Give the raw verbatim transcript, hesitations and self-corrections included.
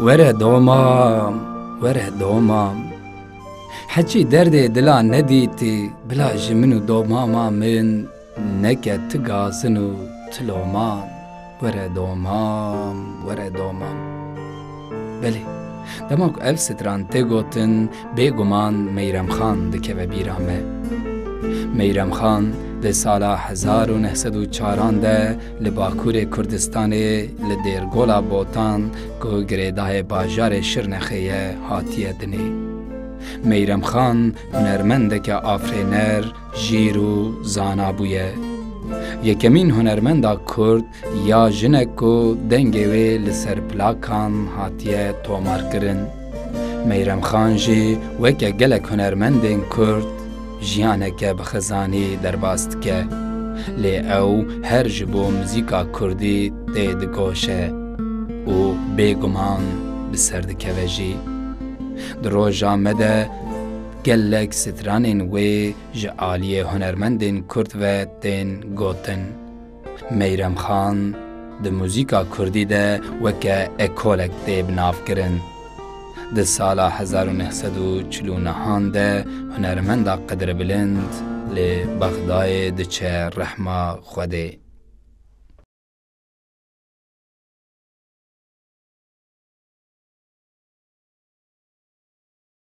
Were domam, were domam. Heçî derdê dila nedîtî, bila ji min û domama min neke ti gazin û ti loman. Were domam, were domam. Belê, dema ku ev stran tê gotin, bêguman Meyrem Xan dikeve bîra me. Meyrem Xan di sala hezar û neh sed û çaran de li Bakurê Kurdistanê li Dêrgola Botan ku girêdayê bajarê Şirnexê ye hatiye dinê. Meyrem Xan hunermendeke afirêner, jîr û zana bûye. Yekemîn hunermenda Kurd ya jinek ku dengê wê li ser plakan hatiye tomarkirin. Meyrem Xan jî weke gelek hunermendên Kurd jiyaneke bi xizanî derbas dike. Lê ew her ji bo muzîka Kurdî tê digoşe û bêguman bi ser dikeve jî. Di roja me de gelek stranên wê ji aliyê hunermendên Kurd ve tên gotin. Meyrem Xan di muzîka Kurdî de weke ekolek tê binavkirin. Di sala hezar û neh sed û çil û nehan de hunermenda qedirbilind li Bexdayê diçe rehma Xwedê.